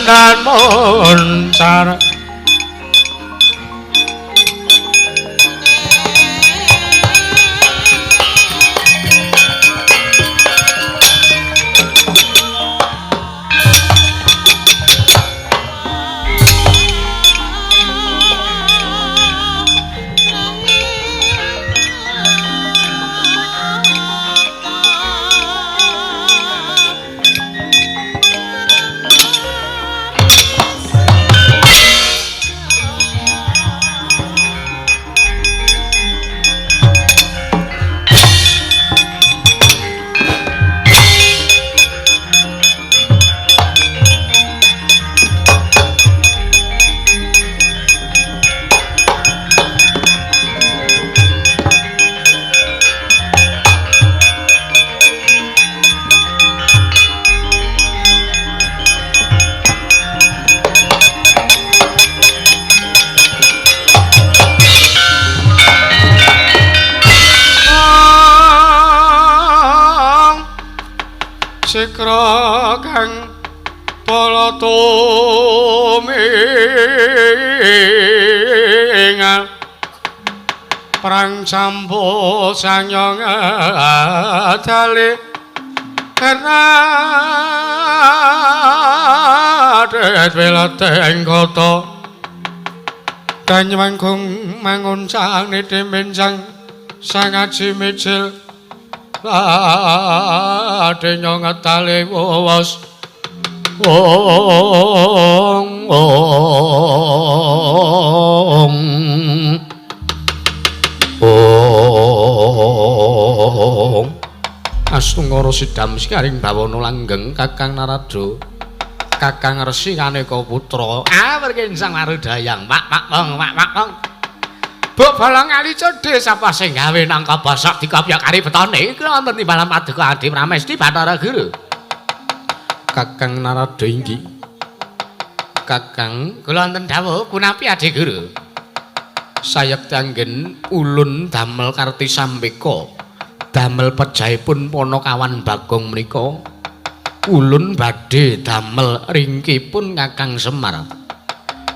Lan moncar sikra kang pala tumingal perang sambo sanyong adale radet welateng kota danyangkung mangun sang niti mencang sang aji mijil lade nyong ngetale wos ong ong ong astungkara sidam sikaring bawana langgeng Kakang Narada Kakang Resi kaneka putra awerkin sang marudayang mak mak wong mak mak wong buk bolong ali cedhe sapa sing gawe nangka bosok dikopyok kari betone iku wonten timbalan paduka Adi Pramesti Bathara Guru. Kakang Narada inggih. Kakang kula wonten dawuh punapi Adi Guru. Sayekti anggen ulun damel karti sambeka damel pejahipun Panakawan Bagong menika ulun badhe damel ringkipun Kakang Semar.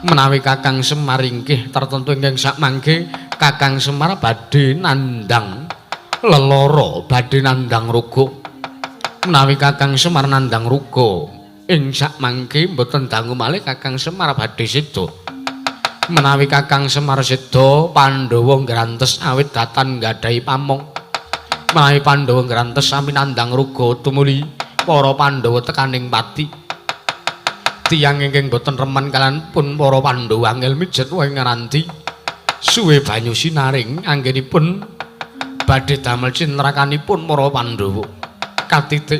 Menawi Kakang Semar inggih tertentu ingkang sakmangke Kakang Semar badhe nandhang lelara, badhe nandhang ruga. Menawi Kakang Semar nandhang ruga ing sakmangke mboten dangu malih Kakang Semar badhe seda. Menawi Kakang Semar seda, Pandhawa nggrantes awit datan nggadahi pamong. Menawi Pandhawa nggrantes sami nandhang ruga tumuli para Pandhawa tekaning pati. Tiyang ingkang boten remen kalian pun para Pandhawa angel mijet ing ngrandi suwe banyu sinaring anggenipun badhe damel cintrakanipun para Pandhawa. Katitik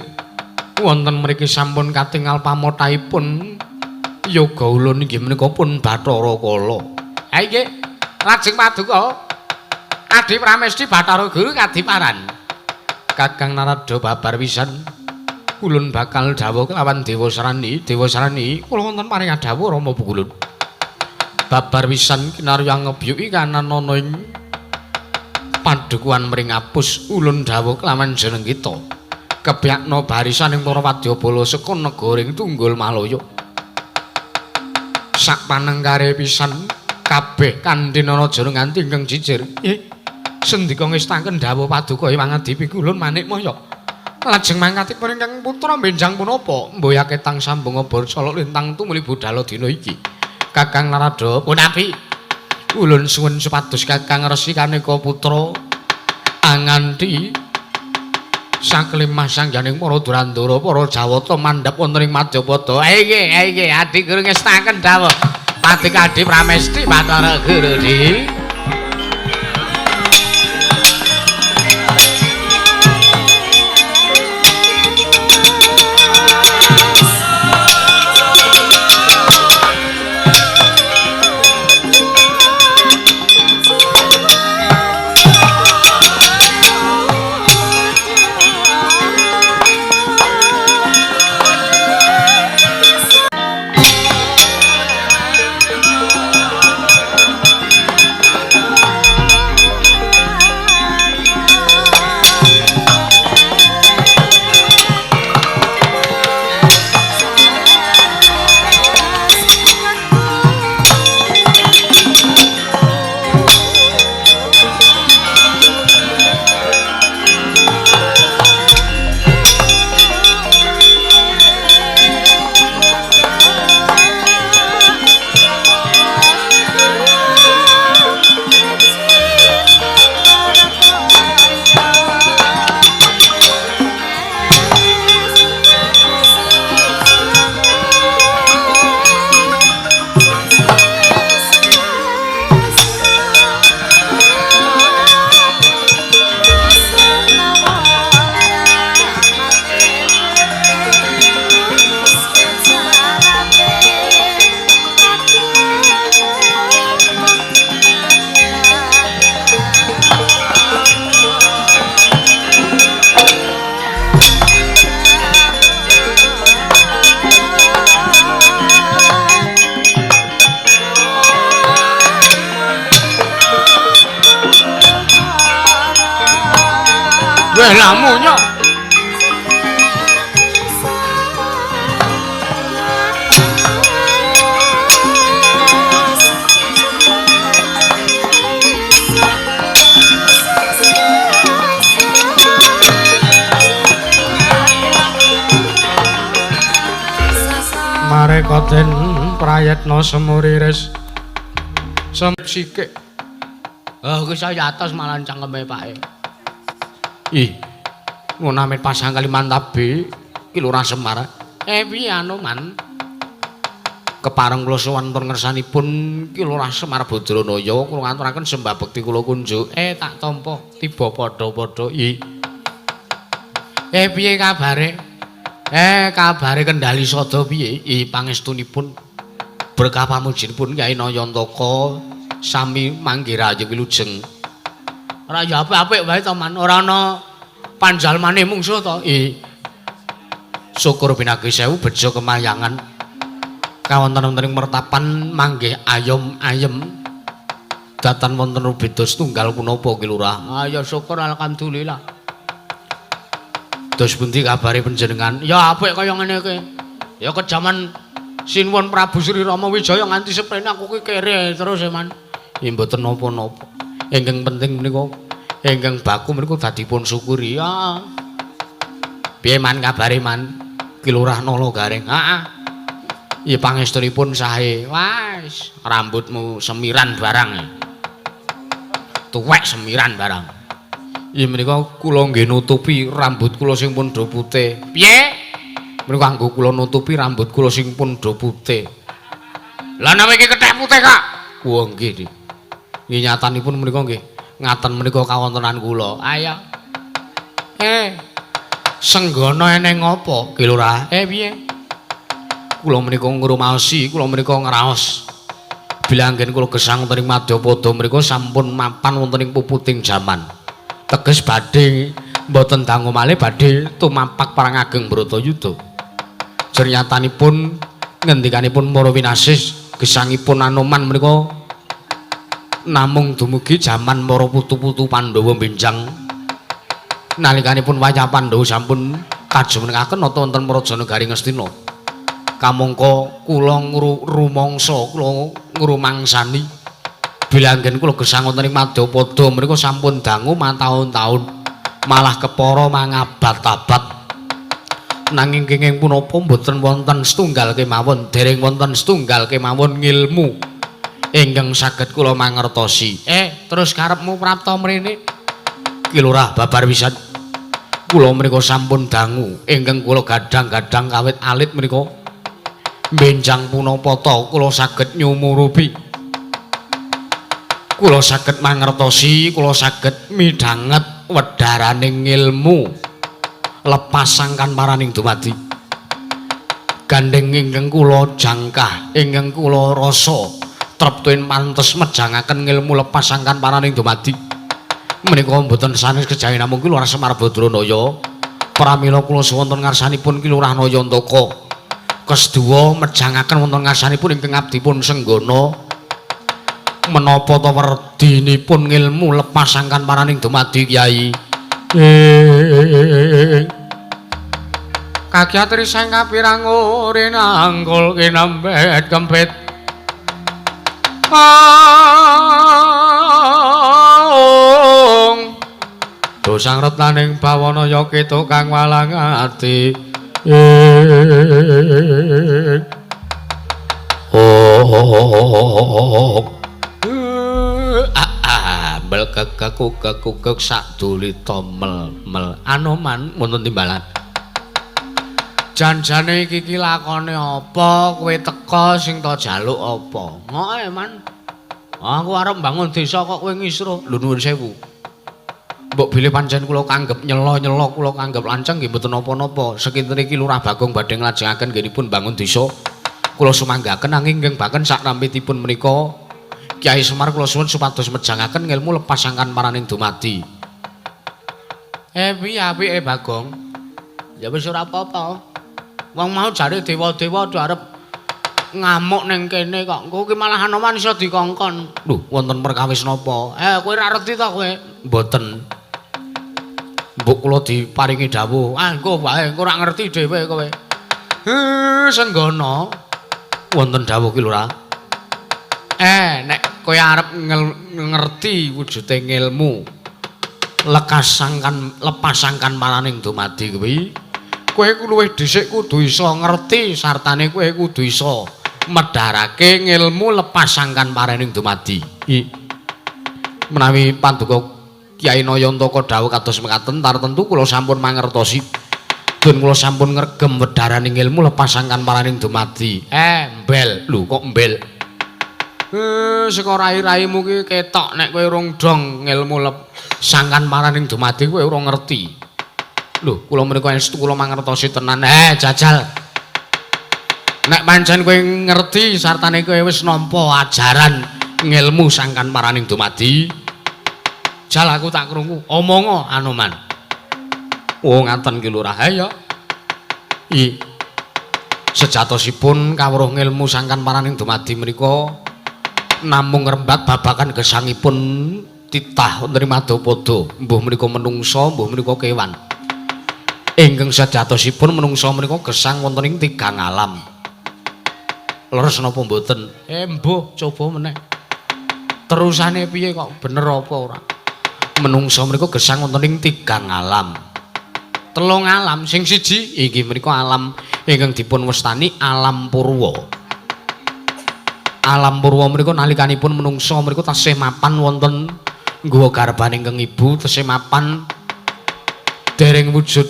wonten mriki sampun katingal pamothahipun yoga ulun inggih menika pun Bathara Kala. Ha inggih lajeng paduka Adi Pramesti Bathara Guru kadiparan. Kakang Narada babar pisan ulun bakal dawuh kelawan Dewa Sarani. Dewa Sarani kula wonten paring dawuh Rama Pukulun. Babar pisan kinarya ngebyuki kanan ana ing padukuhan Mringapus ulun dawuh kelawan jeneng kita. Kebyakna barisaning para wadyabala saka negaring Tunggul Malaya. Sak panengkare pisan kabeh kanthi nana jeneng nganti ingkang jijir. Sendika ngestaken dawuh paduka Hyang Adipi kulun manik moyo. Lajeng mangkatipun ingkang putra benjang punapa mboyake tang sambung obor colok lintang tumuli budala dina iki. Kakang Narada punapi ulun suwun supados Kakang Resi kaneka putra anganti saklemah sangganing para Durandara para Jawata mandhap wonten ing Madyapada. Inggih inggih Adi Guru ngestaken dawuh paduka Adi Pramesti Bathara Guru di. Weh lamunya. Mareka den prayetna semuriris sikik. Oh, kuwi saya atos malah cangkeme pake. Ih. Ngono amit pasang Kalimantabe Ki Lurah Semar. Piye Anoman? Kepareng kula sowan wonten ngersanipun Ki Lurah Semar Badranaya kula ngaturaken sembah bekti kula kunjuk. Tak tampa tiba padha-padha. Ih. Piye kabare? Kabare Kendali Sada piye? Ih, pangestunipun berkah pamujinipun Kyai Nayantaka sami manggih rahayu wilujeng. Ora ya apik-apik wae to, Man. Ora ana panjalmane mungsuh to. Ih. Syukur pinagi sewu bejo kemayangan. Kawonten wonten ing mertapan manggih ayom ayem. Datan wonten rubeda setunggal punapa Ki Lurah? Ah ya syukur alhamdulillah. Dos pundi kabare panjenengan? Ya apik kaya ngene iki. Ya kejaman Sinuwun Prabu Sri Rama Wijaya nganti seprene aku ki kere terus e, Man. Ya mboten napa-napa. Ingkang penting menika ingkang baku menika dadipun syukuri. Ya. Piye Man kabare Man? Ki Lurah Nala Gareng. Heeh. Ya pangestunipun sae. Wah, rambutmu semiran barang. Tuwek semiran barang. Ya menika kula nggih nutupi rambut kula sing pun do putih. Piye? Menika anggo kula nutupi rambut kula sing pun do putih. Lah nek iki kethek putih, Kak? Wah nggih. Nggih nyatanipun menika nggih ngaten menika kawontenan kula. Ayo. Senggono eneng apa, Ki Lurah? Piye? Kula menika ngrumaosi, kula menika ngraos. Bilanggen kula gesang wonten ing Madyapada menika sampun mapan wonten ing puputing jaman. Teges badhe mboten dangu malih badhe tumapak perang ageng Bratayuda. Jernyatanipun ngendikanipun para winasis gesangipun Anoman menika namung dumugi jaman para putu-putu Pandhawa benjang. Nalikanipun wayah Pandhawa sampun kajumenengaken nata wonten Praja Negari Ngastina. Kamangka kula rumangsa kula ngrumangsani bilanggen kula gesang wonten ing Madyapada menika sampun dangu mataun-taun malah kepara mangabad-abad. Nanging kenging punapa mboten wonten setunggal kemawon, dereng wonten setunggal kemawon ngilmu ingkang saged kula mangertosi. Terus karepmu prapta mrene? Ki Lurah babar pisan. Kula menika sampun dangu ingkang kula gadhang-gadhang kawit alit menika benjang punapa ta kula saged nyumurupi. Kula saged mangertosi, kula saged midhanget wedharaning ilmu lepas sangkan paraning dumadi. Gandheng ingkang kula jangkah, ingkang kula rasa treptuin pantes mejangaken ilmu lepas sangkan paraning dumadi. Menika mboten sanes kejawi namung Ki Lurah Semar Badranaya. Pramila kula suwun ngarsanipun Ki Lurah Nayantaka. Kesduwa mejangaken wonten ngarsanipun ingkang abdipun Senggana. Menapa ta werdinipun ngilmu lepas sangkan paraning dumadi Kyai? Kakyatri sang kapirang rinangkul kinambet kempit. Aung dosang retnaning bawana ya ketu kang walang ati. Oh. Bel kekekukekukek sak dulita mel mel Anoman wonten timbalan. Janjane iki ki lakone apa? Kowe teka sing ta jaluk apa? Ngoe Man. Aku arep mbangun desa kok kowe ngisruh. Lho nuwun sewu. Mbok bilih pancen kula kanggep nyela-nyela kula kanggep lanceng nggih mboten napa-napa. Sekinten iki Lurah Bagong badhe nglajengaken nggenipun mbangun desa. Kula sumanggaken nanging ingkang baken sak rampitipun menika Kyai Semar kula suwun supados mejangaken ngilmu lepas sangkan paraning dumadi. Piye apike Bagong? Ya wis ora apa-apa. Wong mau jare dewa-dewa do arep ngamuk ning kene kok. Engko ki malah Anoman iso dikongkon. Lho, wonten perkawis napa? Kowe ora reti ta kowe? Mboten. Mbok kula diparingi dawuh. Ah engko wae, engko ora ngerti dhewe kowe. Senggono. Wonten dawuh ki Lurah. Nek kowe arep ngerti wujude ngilmu lekas sangkan lepas sangkan paraning dumadi kuwi, kowe luwih dhisik kudu iso ngerti sartane kowe kudu iso medharake ngilmu lepas sangkan paraning dumadi. Menawi panduka Kyai Nayantaka dawuh kados mekaten tartentu kula sampun mangertosi. Dun kula sampun ngregem wedharane ngilmu lepas sangkan paraning dumadi. Mbel. Lho kok mbel? Saka rai-raimu ki ketok nek kowe urung dong ngilmu sangkan paraning dumadi kowe urung ngerti. Lho, kula menika estu kula mangertosi tenan. Jajal. Nek pancen kowe ngerti sartane kowe wis nampa ajaran ngilmu sangkan paraning dumadi, jal aku tak krungu. Omongo Anoman. Oh, ngaten ki Lurah. Ya. I. Sejatosipun kawruh ngilmu sangkan paraning dumadi menika namung ngrembat babagan gesangipun titah wonten ing Madopada, mbuh menika menungsa, mbuh menika kewan. Ingkang sejatosipun menungsa menika gesang wonten ing tigang alam. Leres napa mboten? Mbuh, coba meneh. Terusane piye kok bener apa ora? Menungsa menika gesang wonten ing tigang alam. Telung alam, sing siji inggih menika alam ingkang dipun wastani alam purwa. Alam purwa menika nalikanipun menungsa menika tasih mapan wonten ngguwa garbane ingkang ibu, tesih mapan dereng wujud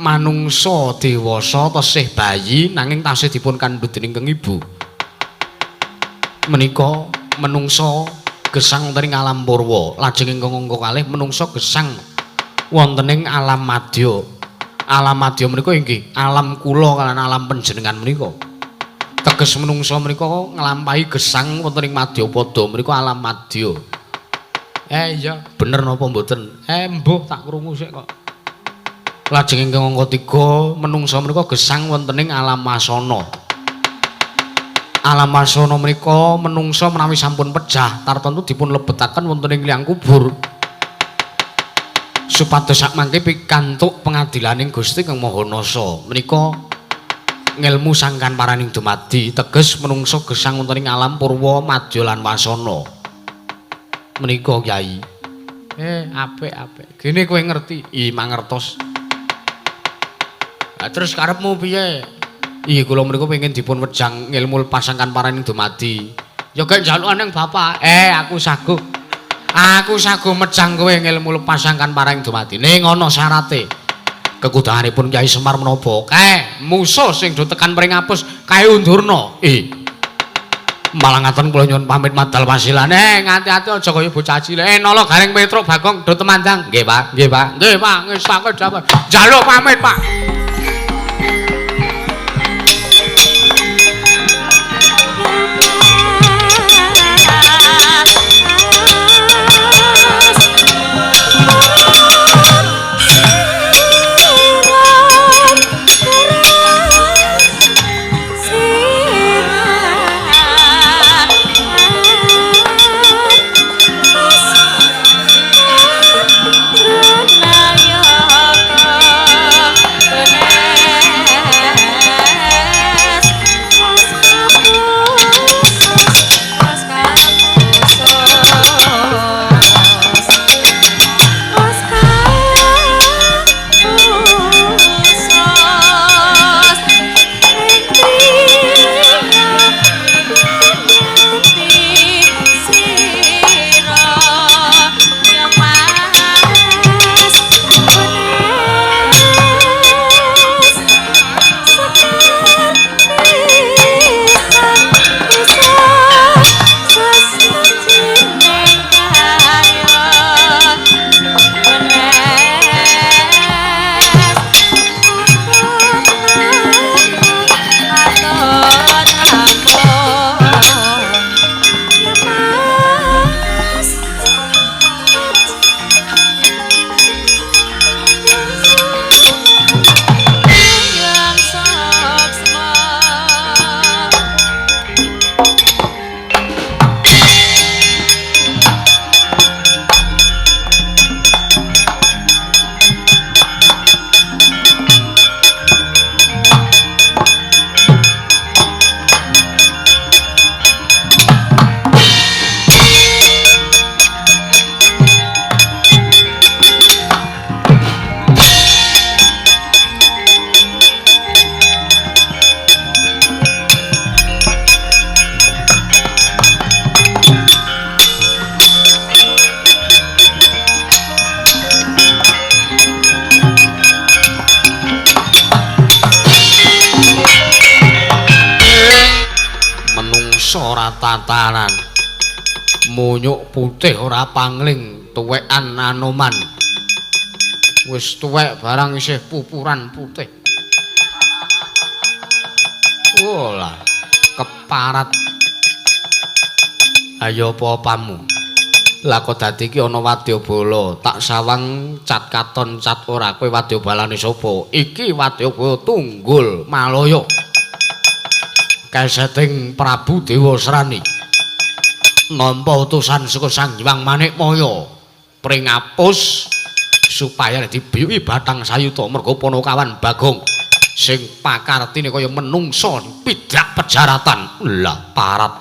manungsa dewasa, tesih bayi nanging tasih dipun kandhut dening ingkang ibu. Menika menungsa gesang wonten ing alam purwa. Lajeng ingkang angka kalih menungsa gesang wonten ing alam madya. Alam madya menika inggih alam kula kaliyan alam panjenengan menika. Teges menungsa menika nglampahi gesang wonten ing madyapada menika alam madya. Iya, bener napa mboten? Mbuh tak krungu sik kok. Lajeng ingkang angka 3 menungsa menika gesang wonten ing alam wasana. Alam wasana menika menungsa menawi sampun pejah tartentu dipun lebetaken wonten ing liang kubur. Supados sakmangke pikantuk pengadilaning Gusti Kang Maha Nasa. Menika ngilmu sangkan paraning dumadi, teges menungsa gesang wonten ing alam purwa, madya lan wasana. Menika Kyai. Apik-apik. Gene kowe ngerti? I mangertos. Lah terus karepmu piye? Ih, kula menika pengin dipun wejang ngilmu lepas sangkan paraning dumadi. Ya gek njalukan ning bapak. Aku saguh. Aku saguh mejang kowe ngilmu lepas sangkan paraning dumadi. Ning ana syarate. Kekudahanipun Kyai Semar menapa? Kae musuh sing do tekan pringapus kae undurna. Malah ngaten kula nyuwun pamit madal wasilane. Ngati-ati aja kaya bocah cilik. Nala Gareng Petruk Bagong do temandang. Nggih, Pak. Nggih, Pak. Nggih, Pak. Ngestake dawuh. Njaluk pamit, Pak. Naya. ora tatanan. Munyuk putih ora pangling, tuwekan Anoman. Wis tuwek barang isih pupuran putih. Wolah, keparat. Ayo apa-apamu? Lah kok dadi iki ana wadyabala, tak sawang cat katon cat ora kowe wadyabalane sapa? Iki wadyabala Tunggul Malaya. Keseting Prabu Dewasrani. Nampa utusan saka Sang Hyang Manikmaya pringapus supaya dibiyuki Bathang Sayuta merga Panakawan Bagong sing pakartine kaya menungsa pidak pejaratan. Lah parat.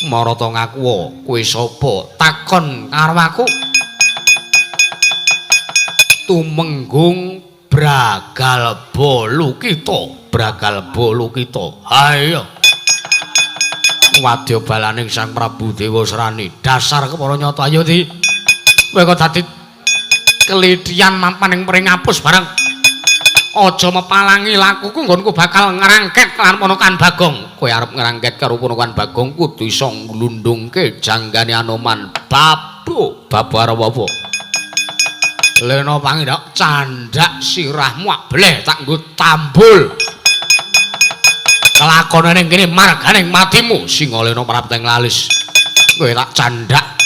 Marata ngaku kowe sapa? Takon karo aku. Tumenggung Bragalba Lukita, Bragalba Lukita. Ayo. Wadyabalaning Sang Prabu Dewasrani, dasar kepara nyata ayo di. Kowe kok dadi kelithian mapan ing pringapus barang. Aja mepalangi lakuku nggonku bakal ngrangket lan Ponokan Bagong. Kowe arep ngrangket karo Ponokan Bagong kudu iso nglundungke janggane Anoman. Babu, babu arep apa? Lena pangindak candhak sirahmu bleh tak nggo tambul. Kelakone ning kene marganing matimu Singalena prapteng lalis. Kowe tak candhak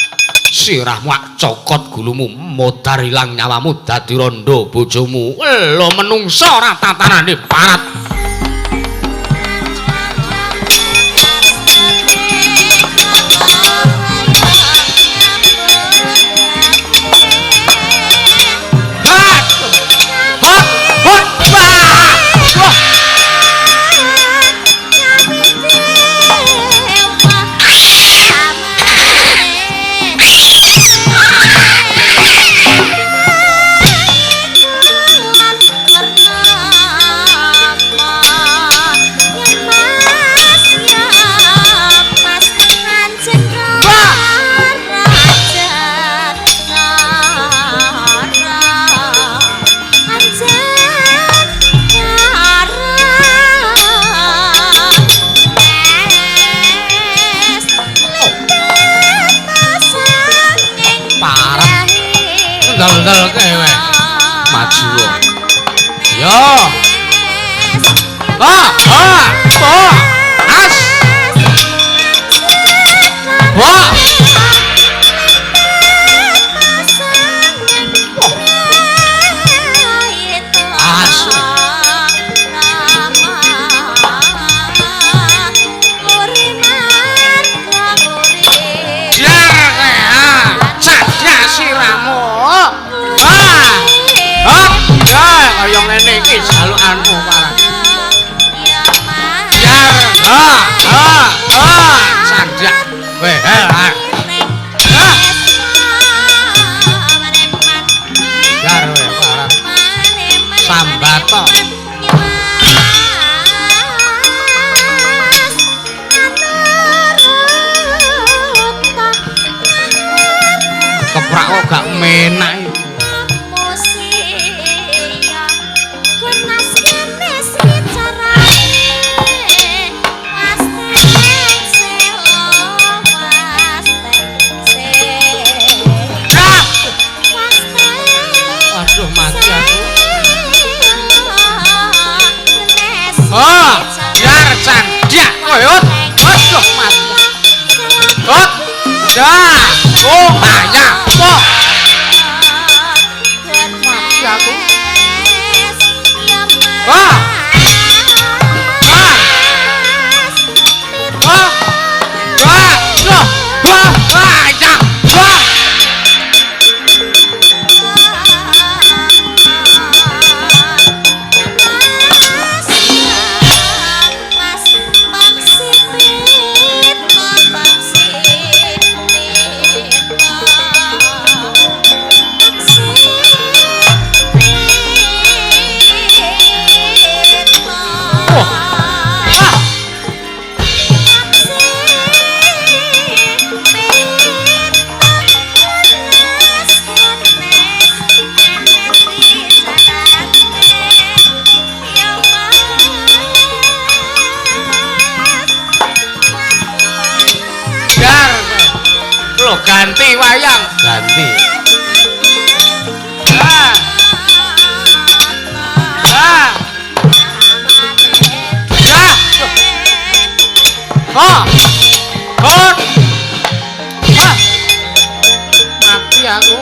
sirahmu cokot gulumu modar ilang nyawamu dadi rondo bojomu. Lho menungsa ora tatanane parat. Ndel-ndel kewe maju. Yo. Ah, ah, ah. As. Wah. Asu. Jar ah, cacak siramu. Ah. Ah, ya kaya ngene iki jalukanmu parah. Jar, ah, ah, ah, cacak. Weh, ah. Jar weh parah. Sambato. Keprak kok gak menak. Aduh mati aku. Oh, jar candak koyot. Aduh mati. Hot. Dah. Oh, banyak. Oh. Mati aku. Ah. Ah. Ah. Ah. Wah, wah, ya. Wah. Ganti wayang, ganti. Ah. Ah. Ah. Ah. Ah. Ah. Mati aku.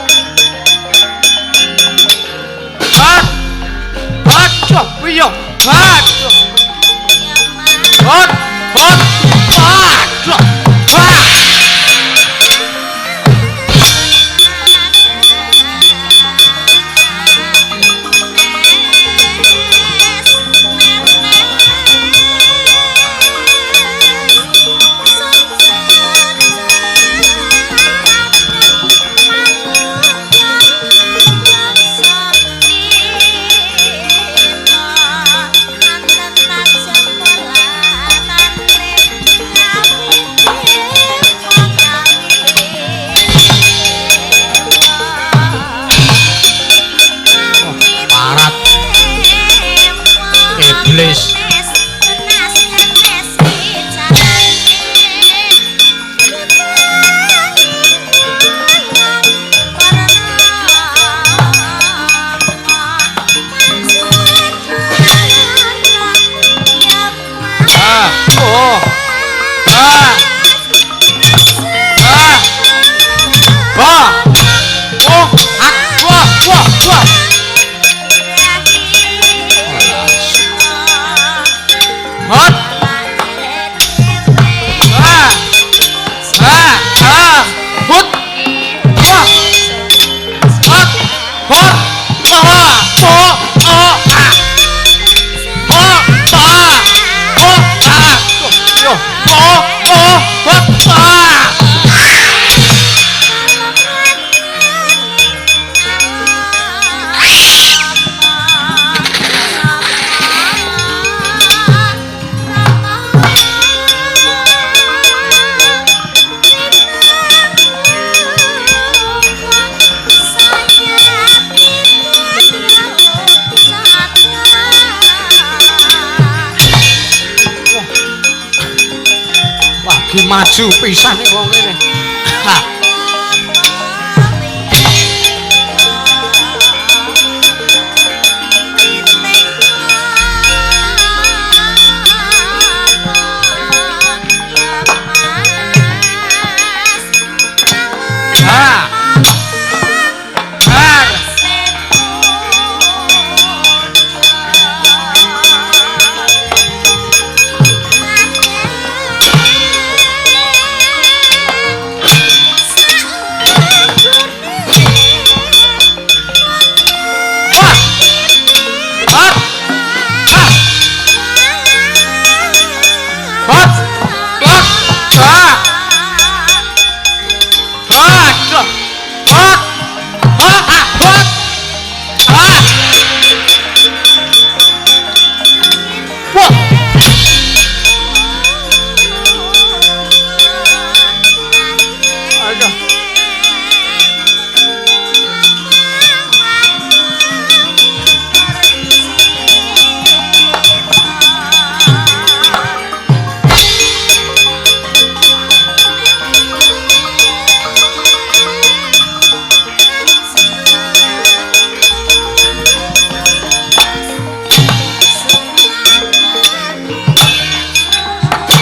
Ah. Aduh, piye? Aduh. Hot, hot. Aduh. Ah. Iblis. Ah, oh. Ah. Ah. Wah. Oh, ah, wah, wah, wah. Hot. Ah. Ah, ah. Hut. Wah. Hot. Hot. Wah. Oh, oh, ah. Oh, ah. Oh, ah. Yo. Oh, oh, hot. Ah. Wah, ki maju pisan nek wong kene. Ha. Ha. Ha. Wah. Hot. Ah. Hot. Hot. Ah. Aduh. Hot. Hot. Ah. Hot. Ah. Wah. Aduh.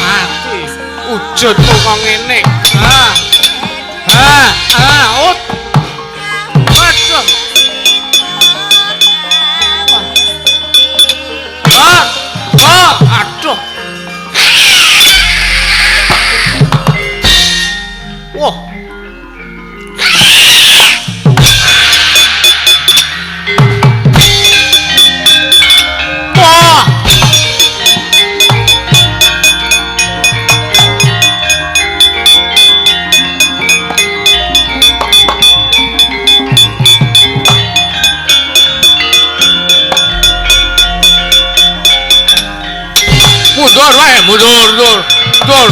Mati. Wujudmu kok ngene. Ah. Ah, ah, ut. Aduh. Ah. Ah, aduh. Wah. Wah. Mundur wae, mundur, mundur, mundur.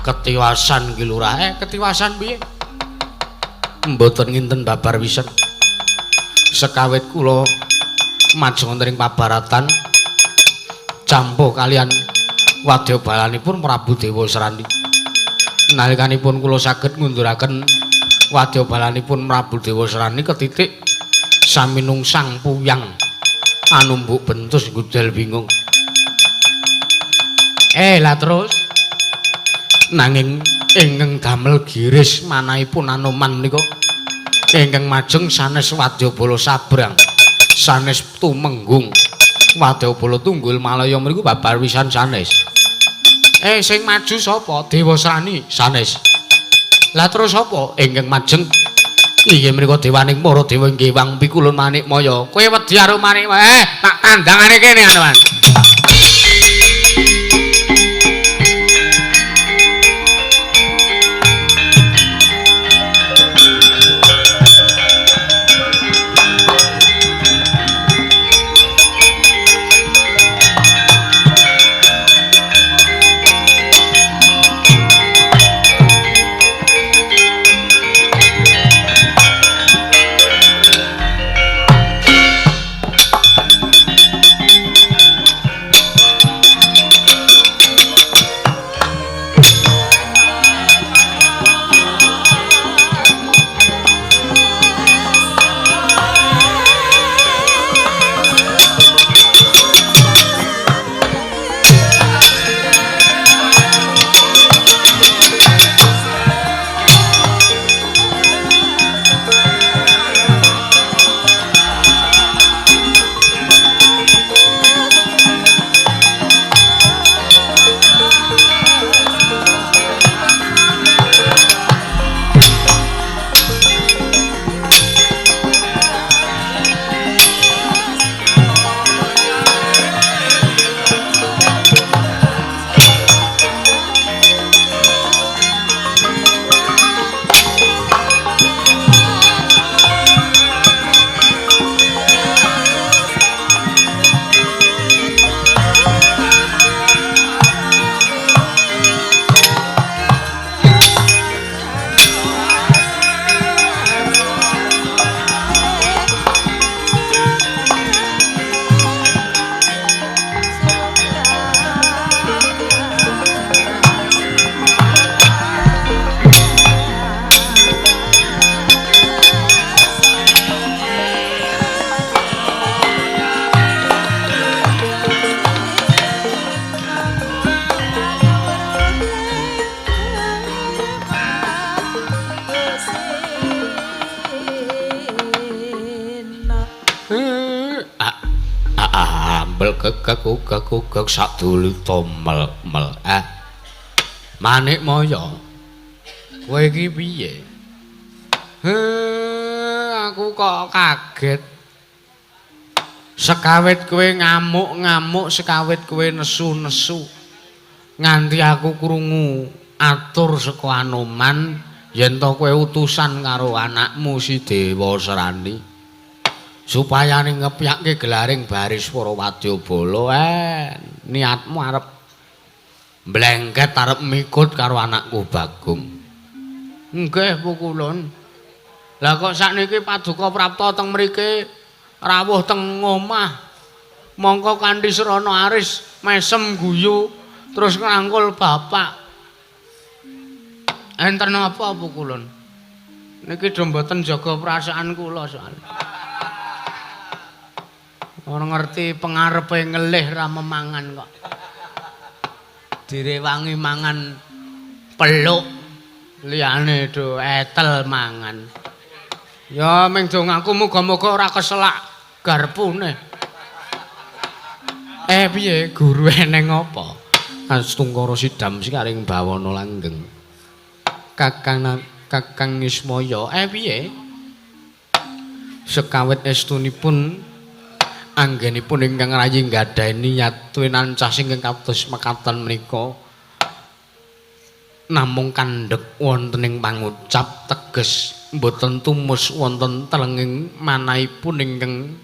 Ketiwasan ki lurah. Ketiwasan piye? Mboten nginten babar wiset. Sekawit kula majeng wonten ing pabaratan campuh kalian wadyabalanipun Prabu Dewasrani. Nalikanipun kula saged ngunduraken wadyabalanipun Prabu Dewasrani ketitik saminungsang puyang anumbuk bentus gudel bingung. Lah terus nanging ingkang damel giris manahipun Anoman menika ingkang majeng sanes wadyabala sabrang, sanes tumenggung wadyabala tunggul malaya mriku babar wisan sanes. Sing maju sapa? Dewasrani sanes. Lah terus sapa ingkang majeng? Inggih menika dewaning para dewa inggih Wang Pikulun Manikmaya. Kowe wedi karo Manikmaya? Tak tandangane kene Anoman. Kekek sadulita mel-mel. Manikmaya. Kowe iki piye? Aku kok kaget. Sekawit kowe ngamuk-ngamuk, sekawit kowe nesu-nesu. Nganti aku krungu atur saka Anoman yen to kowe utusan karo anakmu si Dewasrani. Supaya ngepyake gelaring baris para wadyabala, niatmu arep mblengket arep mikut karo anakku Bagong. Nggih pukulun. Lah kok sakniki paduka prapta teng mriki rawuh teng omah. Mongko kanthi srana aris mesem guyu terus ngrangkul bapak. Enten apa pukulun? Niki do mboten jaga perasaan kula soalnya. Ora ngerti pengarepe ngelih ra memangan kok. Direwangi mangan peluk liyane do etel mangan. Ya ming dongaku muga-muga ora keselak garpune. Piye guru eneng apa? Astungkara sidam sikaring bawana langgeng. Kakang Ismaya, piye? Sekawit estunipun anggenipun ingkang rayi nggadahi niat winancas ingkang kados mekaten menika namung kandhek wonten ing pangucap teges mboten tumus wonten telenging manahipun ingkang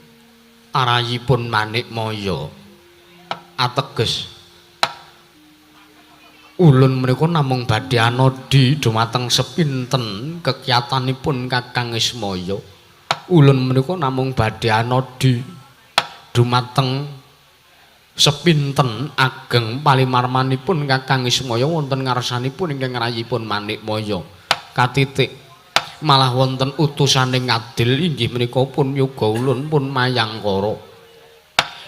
arayipun Manikmaya. Ateges Ulun menika namung badhe anadi dumateng sepinten kekiyatanipun Kakang Ismaya. Ulun menika namung badhe anadi dumateng sepinten ageng palimarmanipun Kakang Ismaya wonten ngarsanipun ingkang rayipun Manikmaya. Katitik malah wonten utusaning adil inggih menika pun yoga ulun pun Mayangkara.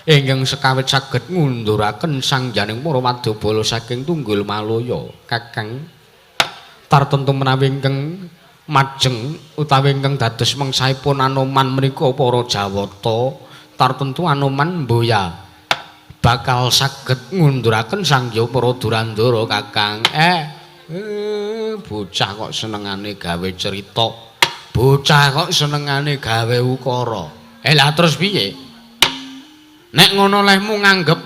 Ingkang sekawit saged ngunduraken sangjaning para wadyabala saking Tunggul Malaya. Kakang tartemtu menawi ingkang majeng utawi ingkang dados mengsahipun Anoman menika para Jawata, tartemtu Anoman mboya bakal saged ngunduraken sangya para Durandara. Kakang, bocah kok senengane gawe cerita, bocah kok senengane gawe ukara. Lah terus piye? Nek ngono lehmu nganggep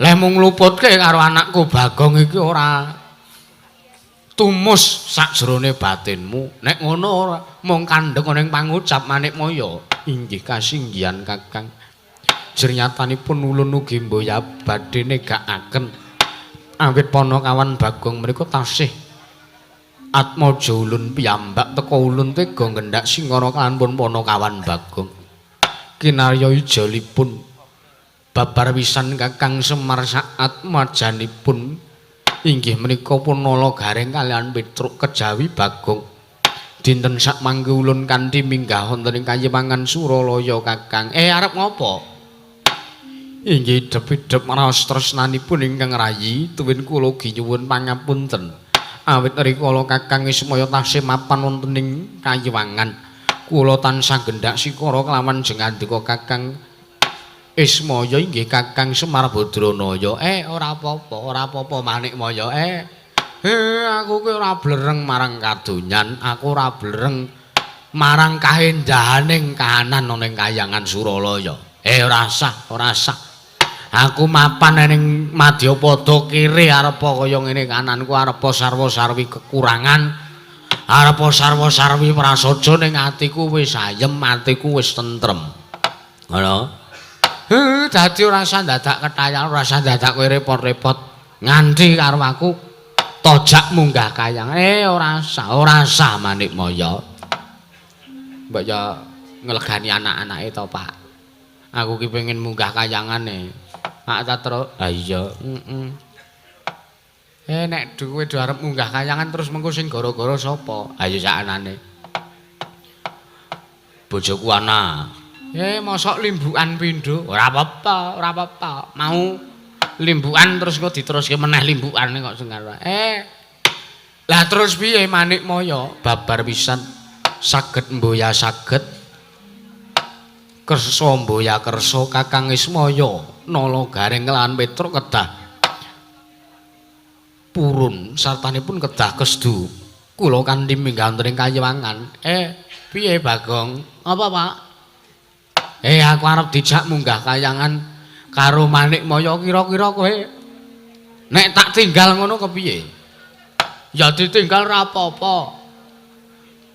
lehmu ngluputke karo anakku Bagong iki ora tumus sakjroné batinmu. Nek ngono ora mung kandhek ning pangucap Manikmaya. Inggih kasinggihan Kakang. Jernyatanipun ulun ugi mboya badhe negakaken awit Panakawan Bagong menika tasih atmaja ulun piyambak teka ulun tega nggendhak singkara kalawan pun Panakawan Bagong. Kinarya ijolipun babar wisan Kakang Semar saat majanipun inggih menika pun Nala Gareng kaliyan Petruk kejawi Bagong. Dinten sakmangke ulun kanthi minggah wonten ing kayiwangan Suralaya. Kakang, arep ngopo? Inggih idhep-idhep raos tresnanipun ingkang rayi tuwin kula ugi nyuwun pangapunten. Awit rikala Kakang Ismaya tasih mapan wonten ing kayiwangan, kula tansah gendhak sikara kelawan jengandika Kakang Ismaya inggih Kakang Semar Badranaya. Ora apa-apa, ora apa-apa Manikmaya. Aku ki ora blereng marang kadonyan, aku ora blereng marang kaendahaning kahanan ana ing kayangan Suralaya. Ora sah, ora sah. Aku mapan ning Madyapada kiri arepa kaya ngene kananku arepa sarwa-sarwi kekurangan, arepa sarwa-sarwi prasaja ning atiku wis ayem, atiku wis tentrem. Ngono. Dadi ora usah dadak ketayan, ora usah dadak kowe repot-repot nganti karo aku tojak munggah kayang. Ora usah, ora usah Manikmaya. Mbok ya nglegani anak-anake to, Pak. Aku ki pengen munggah kayangane. Pak Tatro. Ha iya, heeh. Nek kowe do arep munggah kayangan terus mengko sing gara-gara sapa? Ha iya sakanane. Bojoku ana. Mosok limbukan pindho? Ora apa-apa, ora apa-apa. Mau limbukan terus kok diteruske meneh limbukane kok sing karo. Lah terus piye Manikmaya? Babar pisan saged mboya saged kersa mboya kersa Kakang Ismaya Nala Gareng lan Petruk kedah purun sartanipun kedah kesdu. Kula kanthi minggah wonten ing kayiwangan. Piye Bagong? Apa, Pak? Aku arep dijak munggah kayangan karo Manikmaya, kira-kira kowe nek tak tinggal ngono kepiye? Ya ditinggal ora apa-apa.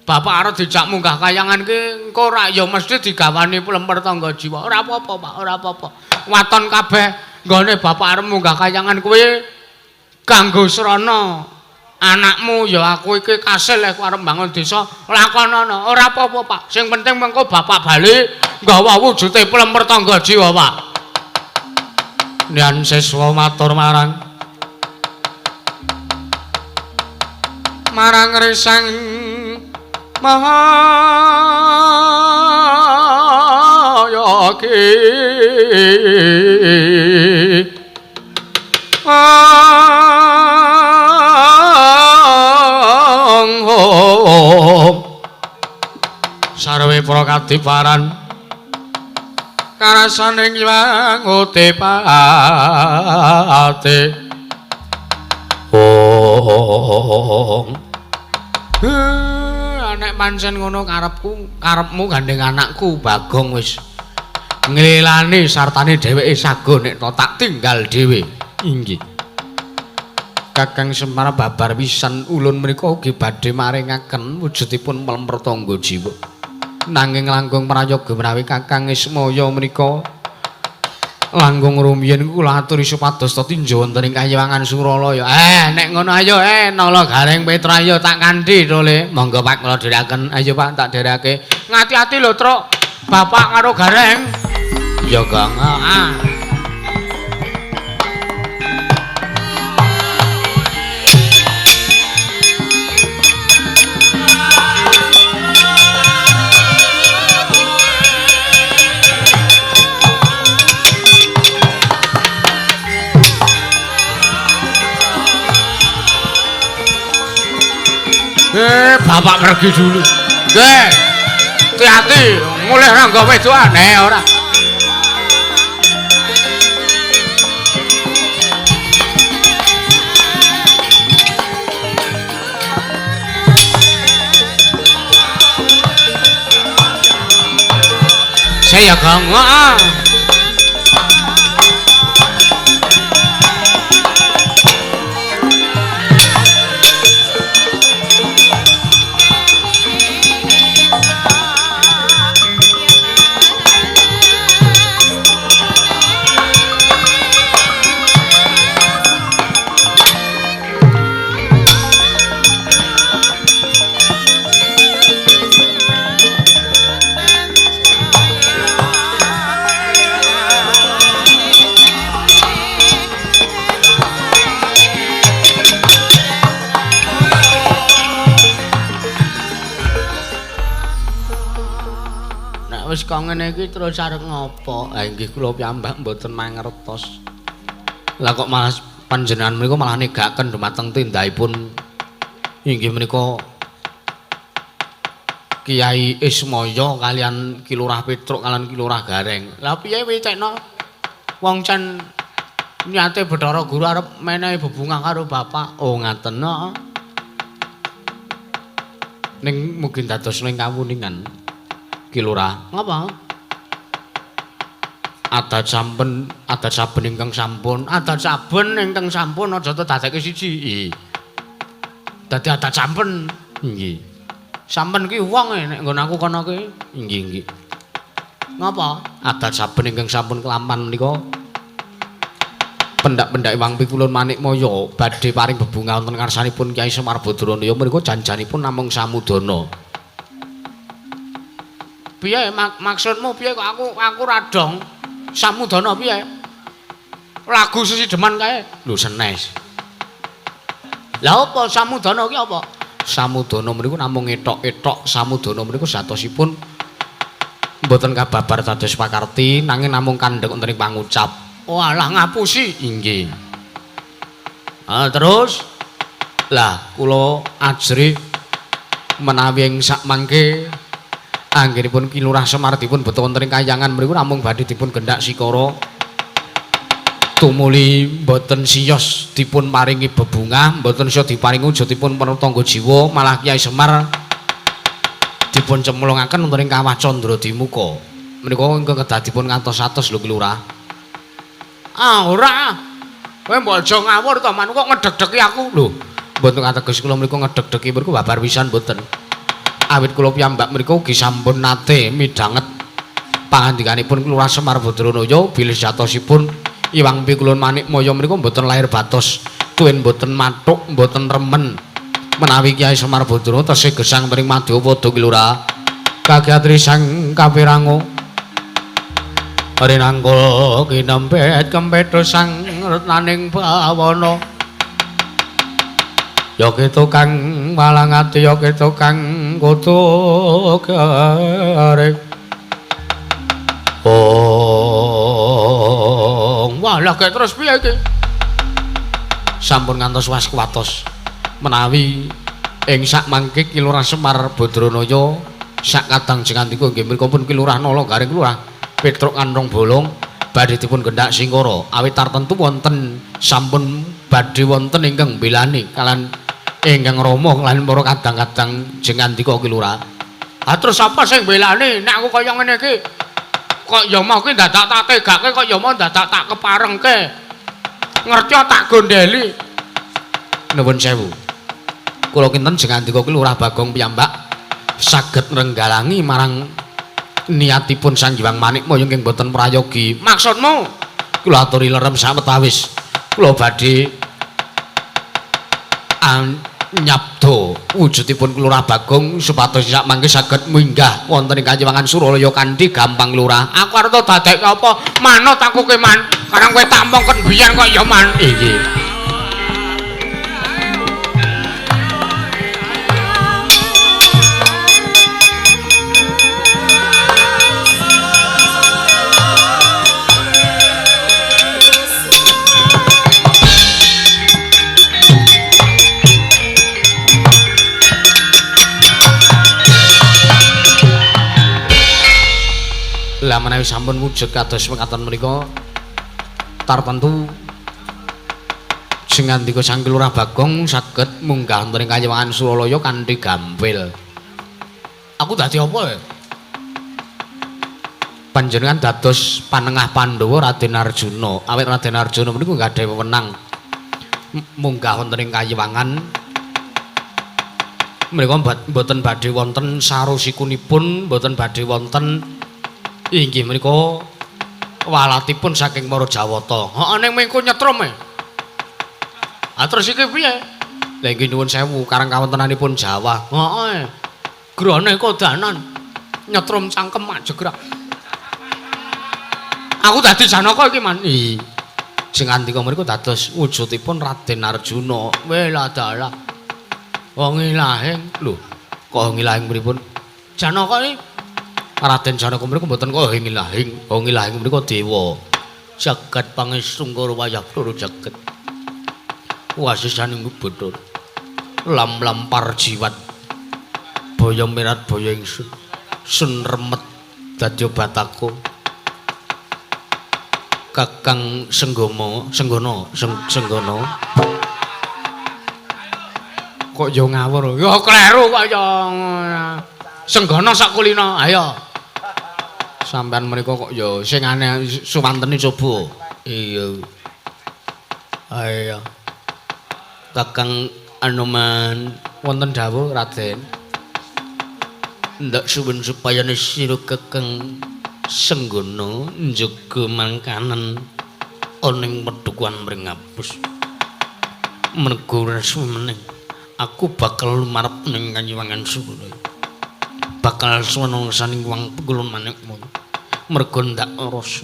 Bapak arep dijak munggah kayangan ki engko ora ya mesti digawani plemper tangga jiwa. Ora apa-apa, Pak, ora apa-apa. Waton kabeh nggone bapak arep munggah kayangan kuwi kanggo srana anakmu ya aku iki kasil aku arep mbangun desa lakonono. Ora apa-apa, Pak. Sing penting mengko bapak bali nggawa wujude plemper tangga jiwa, Pak. Nian siswa matur marang marang risang Mahayaki Sarwe para kadiparan karasaning Hyang Utipate. Ong. Nek pancen ngono karepku, karepmu gandeng anakku Bagong wis nglelani sartane dheweke sago nek to tak tinggal dhewe. Inggih. Kakang Semar babar pisan ulun menika ugi badhe maringaken wujudipun mlemper tangga jiwa. Nanging langkung prayoga menawi Kakang Ismaya menika Langkung rumiyin kula aturi supados tinjo wonten ing Kayiwangan Suralaya. Nek ngono ayo Nala Gareng Petra ayo tak kanthi to Le. Monggo Pak kula dherekaken. Ayo Pak tak dherekake. Ngati-ati lho Truk. Bapak karo Gareng. Ya Gong. Heeh. Bapak pergi dulu. Nggih. Hati-hati, mulih rangga wedokan. Ora. Saya Gong. Heeh. Wis kok ngene iki terus arep ngopo? Ha inggih kula piyambak mboten mangertos. Lah kok malah panjenengan menika malah negaken dumateng tindakipun inggih menika Kiai Ismaya kalian Ki Lurah Petruk kalian Ki Lurah Gareng. Lah piye wicekno? Wong cen niate Bathara Guru arep menehi bebungah karo bapak. Oh ngaten no. Ning mugi dados ning kawuningan. Ki Lurah, ngapa? Adat saben, adat saben ingkang sampun, adat saben ingkang sampun aja dadekke siji. Dadi adat saben. Nggih. Sampen ki wong nek nggon aku kono ki. Nggih, nggih. Ngapa? Adat saben ingkang sampun kelampan menika pendak-pendak Iwang Pikulun Manikmaya badhe paring bebungah wonten ngarsanipun Kyai Semar Badranaya menika janjanipun namung samudana. Piye maksudmu piye kok aku radong samudana piye? Lagu sesideman kae. Lho senes. Lah apa samudana ki apa? Samudana mriku namung etok-etok, samudana mriku satosipun mboten kababar dados pakarti nanging namung kandhek wonten ing pangucap. Oh alah ngapusi. Inggih. Ah terus lah kula ajrih menawi ing sakmangke anggenipun Ki Lurah Semar dipun beto wonten ing kayangan mriku namung badhe dipun gendak sikara tumuli mboten siyos dipun paringi bebungah, mboten siyos diparingi wujudipun tangga jiwa, malah Kyai Semar dipun cemplungaken wonten ing kawah Candra Dimuka. Menika ingkang kedah dipun ngantos-atos lho Ki Lurah. Ah ora. Kowe mbok aja ngawur to, manuk kok ngedeg-degi aku lho. Mboten ateges kula mriku ngedeg-degi mriku babar pisan mboten. Awit kula piyambak mriku ugi sampun nate midhanget pangandikanipun Lurah Semar Badranaya bilih jatosipun Iwang Pikulun Manikmaya mriku mboten lahir batos tuwin mboten mathuk mboten remen menawi Kyai Semar Badranaya tesih gesang mring Madyapada Ki Lurah. Kagiatri sang kapirango rinangkul kinempet kempetho sang retnaning bawana. Ya tukang walang ati ya tukang kutu garing. Oh, wah lah kayak terus piye iki? Sampun ngantos was kuwatos menawi ing sak mangke Ki Lurah Semar Badranaya sak kadang jengandika nggih mriku pun Ki Lurah Nala Gareng Lurah Petruk Kanthong Bolong badhe dipun gendak singkara awit tartentu wonten sampun badhe wonten ingkang mbelani kalian ingkang rama kalian para kadang-kadang jengandika Ki Lurah. Ah terus apa sing mbelani nek aku kaya ngene iki? Kok ya mau ki dadak tak tegake kok ya mau dadak tak keparengke. Ngerti tak gondeli. Nuwun sewu. Kula kinten jengandika Ki Lurah Bagong piyambak saged nrenggalangi marang niatipun Sang Hyang Manikmaya ingkang boten prayogi. Maksudmu? Kula aturi lerem sawetawis. Kula badhe nyabda wujudipun Lurah Bagong supados sak mangke saged minggah wonten ing Kayiwangan Suralaya kanthi gampang Lurah. Aku arep dadekke apa? Manut aku ki Man. Karang kowe tak mongkon biyen kok ya Man. Inggih. Lah menawi sampun wujud kados mekaten menika tartentu sing ngandika Sang Lurah Bagong saged munggah wonten ing Kayiwangan Suralaya kanthi gampil. Aku dadi apa ya? Panjenengan dados panengah Pandhawa Raden Arjuna. Awit Raden Arjuna menika gadhahi wewenang munggah wonten ing Kayiwangan. Menika mboten badhe wonten sarosikunipun, mboten badhe wonten inggih menika walatipun saking para Jawata. Heeh ning mengko nyetrum e. Ah terus iki piye? Lah inggih nuwun sewu karang kawontenanipun Jawa. Heeh. Grane kodanan nyetrum cangkem mak jegrak. Aku dadi Janaka iki Man. Ih. Sing ngandika mriku dados wujudipun Raden Arjuna. Weh dalah. Wong ilahing. Lho, kok ngilahing pripun? Janaka iki Raden Janaka mriku mboten kok ngilahing. Wong ilahing mriku dewa. Jagat pangestungkara wayah loro jagat. Wasisaning bodho. Lam-lam parjiwat. Baya mirat baya ingsun. Sun remet dadi batako. Kakang Senggono, Senggono, Senggono. Kok yo ngawur. Ya kleru kok ya. Senggono sakulina. Ayo. Sampeyan menika kok ya sing aneh suwantene coba. Iya. Ayo. Kakang Anoman wonten dawuh Raden. Ndak suwun supaya sira Kakang Senggono njaga mangkanen ana ing pedukuhan Mringapus. Mergo ora suwe aku bakal lumarep ning Kayiwangan Suralaya. Bakal suwana saning wang pegulun manikmu. Mergo ndak rasa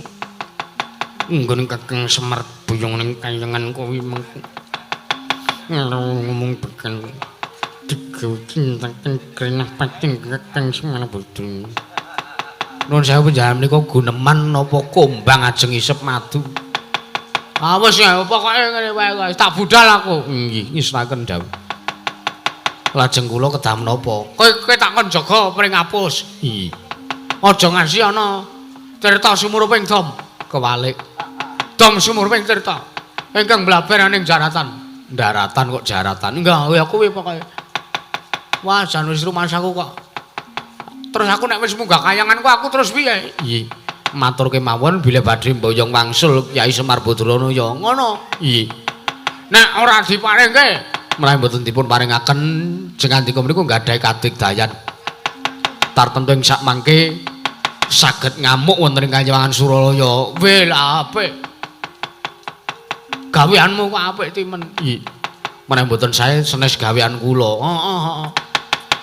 nggone Kakang Semar buyung ning kayangan kuwi mengko. Ngomong bekal digawe cintaken krenah pating Kakang Semar bodho. Nuwun sewu panjenengan menika guneman napa kombang ajeng isep madu. Ah wis ya pokoke ngene wae tak budal aku. Nggih, ngisraken dawuh. Lajeng kula kedah menapa? Kowe tak kon jaga Pringapus. Iya. Aja ngasi ana tirta sumuruping dom kewalik. Dom sumuruping tirta ingkang blaber ning jaratan. Daratan kok jaratan. Enggak, ya kuwi pokoke. Wah, jan wis rumasaku kok. Terus aku nek wis munggah kayanganku aku terus piye? Iya. Matur kemawon bilih badhe mboyong wangsul Kyai Semar Badrana ya ngono. Iya. Nek ora diparingke menawi mboten dipun paringaken jengandika mriku nggadahi kadigdayan. Tartemtu ing sak mangke saged ngamuk wonten ing Kayiwangan Suralaya. Weh lah apik. Gaweanmu kok apik timen. Iya. Menawi mboten sae senes gawean kula. Heeh heeh.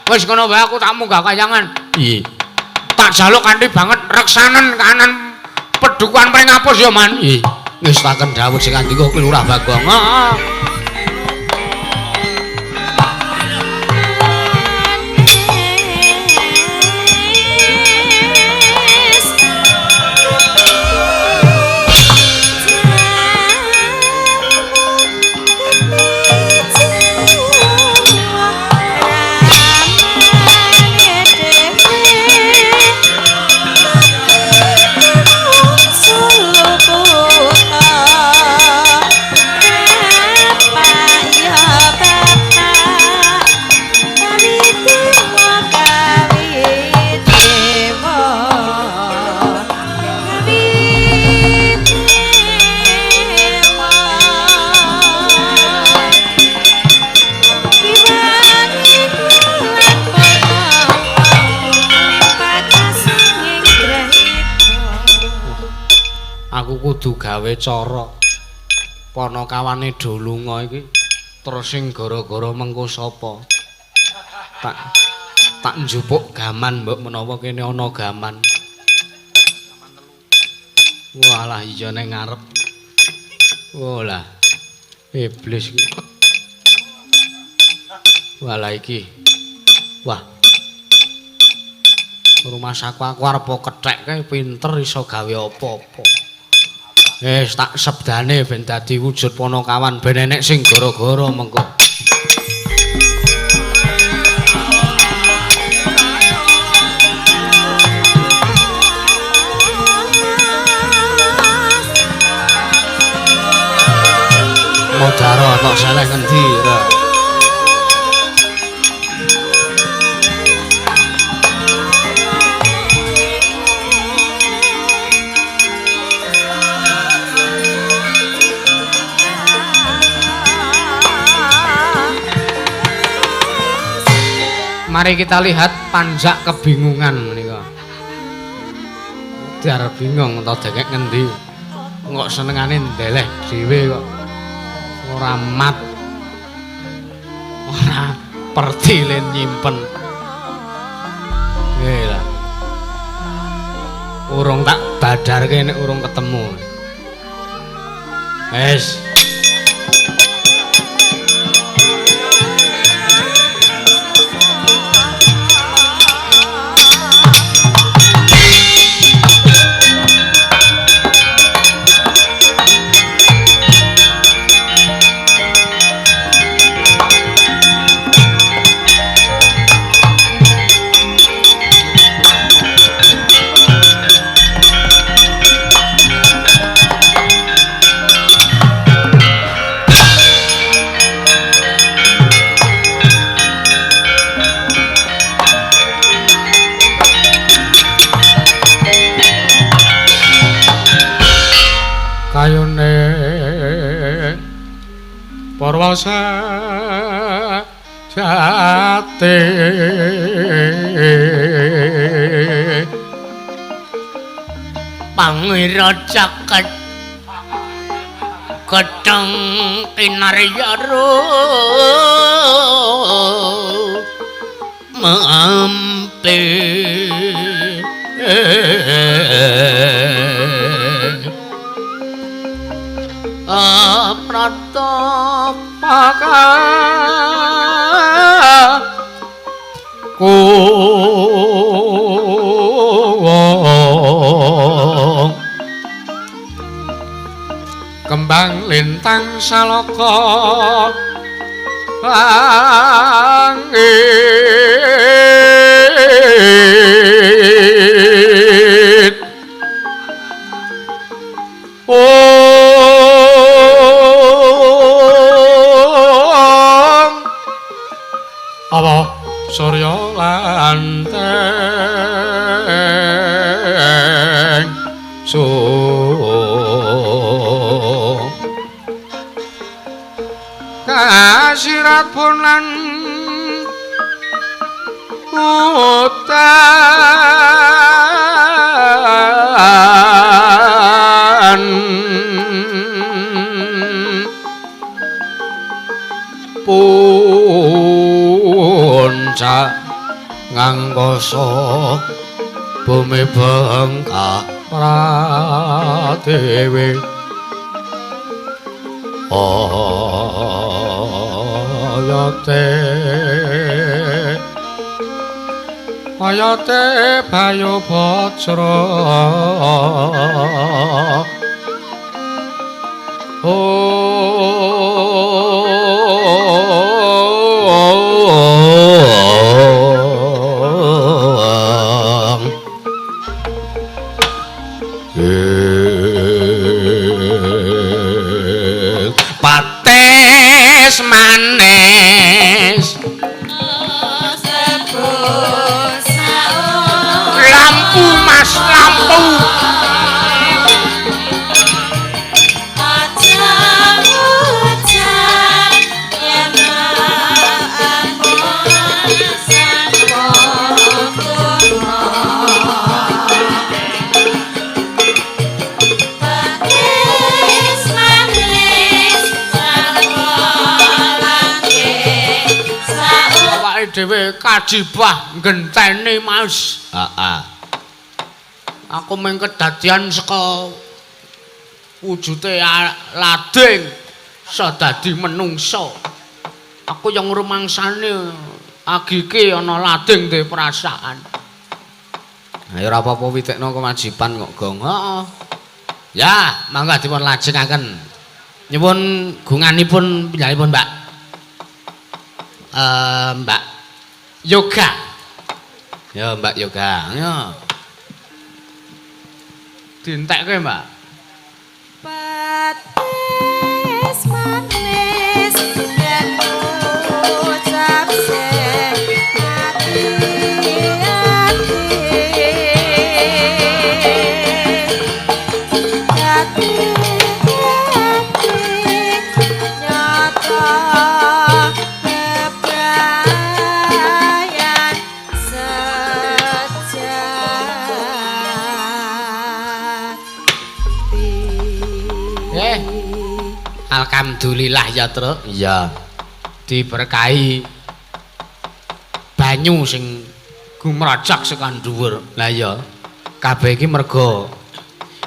Wis ngono wae aku tak munggah kayangan. Iya. Tak jaluk kanthi banget reksanen kanan pedukuhan Pringapus ya Man. Iya. Ngestaken dawuh sing ngandika Lurah Bagong. Heeh. Solo kota. Aku kudu gawe cara. Panakawane do lunga iki terus sing gara-gara mengko sapa? Tak njupuk gaman mbok menawa kene ana gaman. Walah iya ning ngarep. Walah. Iblis iki. Walah iki. Wah. Rumasaku aku arep kethek kae pinter iso gawe apa-apa. Wis tak sebdane ben dadi wujud panakawan ben enek sing gara-gara mengko. Modaro tok seleh ngendi ra? Mari kita lihat panjak kebingungan menika. Dar bingung to dengek ngendi. Kok senengane ndeleh dhewe kok. Ora mat. Ora pertile nyimpen. Nggih lah. Urung tak badarke nek urung ketemu. Wis. Jati Pangira caket gedheng kinarya mampi pratap kembang lintang saloka langit om apa surya lanteng su kasirat punan utan puncak ngangkasa bumi bengkak pratiwi ayate ayate bayu bajra Pates manis lampu mas lampu. dhewe kajibah ngenteni, Mas. Heeh. Aku mung kedadian saka wujute lading iso dadi menungsa. Aku yang ngrumangsane agike ana lading duwe perasaan. Ayo ora apa-apa witekno kewajiban kok, Gong. Heeh. Ya, mangga dipun lajengaken. Nyuwun gunganipun piyambakipun, Mbak. Mbak Yoga. Ya, Mbak Yoga. Ya. Dientekke, Mbak. Patis manis yen ucap sing ati-ati ati ati nyata bebrayan sejati. Alhamdulillah ya, Truk. Iya. Diberkahi banyu sing gumrajak sekan dhuwur. Lah iya. Kabeh iki merga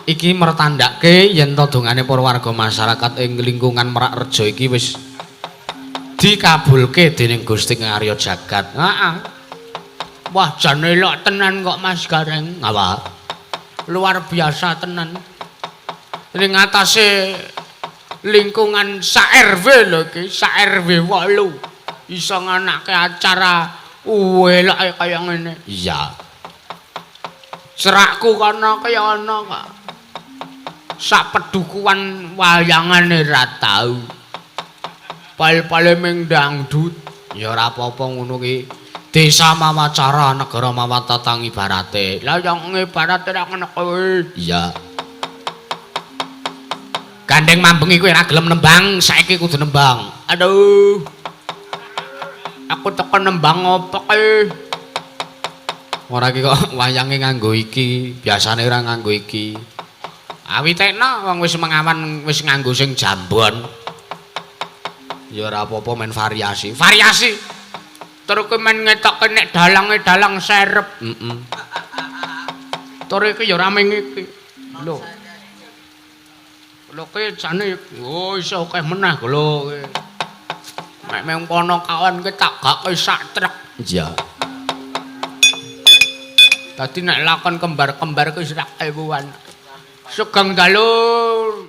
iki mertandake yen to dongane para warga masyarakat ing lingkungan Merak Rejo iki wis dikabulke dening Gusti Kang Arya Jagat. Heeh. Wah, jane elok tenan kok Mas Gareng. Apa? Luar biasa tenan. Ning ngatasé lingkungan sak RW lho iki, sak RW 8 iso nganake acara eloke kaya ngene. Iya. Cerakku kono kaya ana kok. Sak pedukuhan wayangane ra tau. Pal-pale ming dangdut. Ya ora apa-apa ngono ki. Desa mawacara, negara mawatatang ibarate. Lah yang ngibarate ra ngono kuwi. Iya. Gandeng mambengi kowe ora gelem nembang, saiki kudu nembang. Aduh. Aku teko nembang opo kae? Ora iki kok wayange nganggo iki, biasane ora nganggo iki. Awitekno wong wis mengawan wis nganggo sing jambon. Ya ora apa-apa men variasi. Variasi. Tur kowe men ngetokke nek dalange dalang serep. Heeh. Tur iki ya ora ming iki. Lho. Lho kowe jane oh iso akeh meneh lho kowe. Nek mung kono kawan ki tak gake sak trek. Iya. Dadi nek lakon kembar-kembar kuwi sak ewuan. Sugeng dalu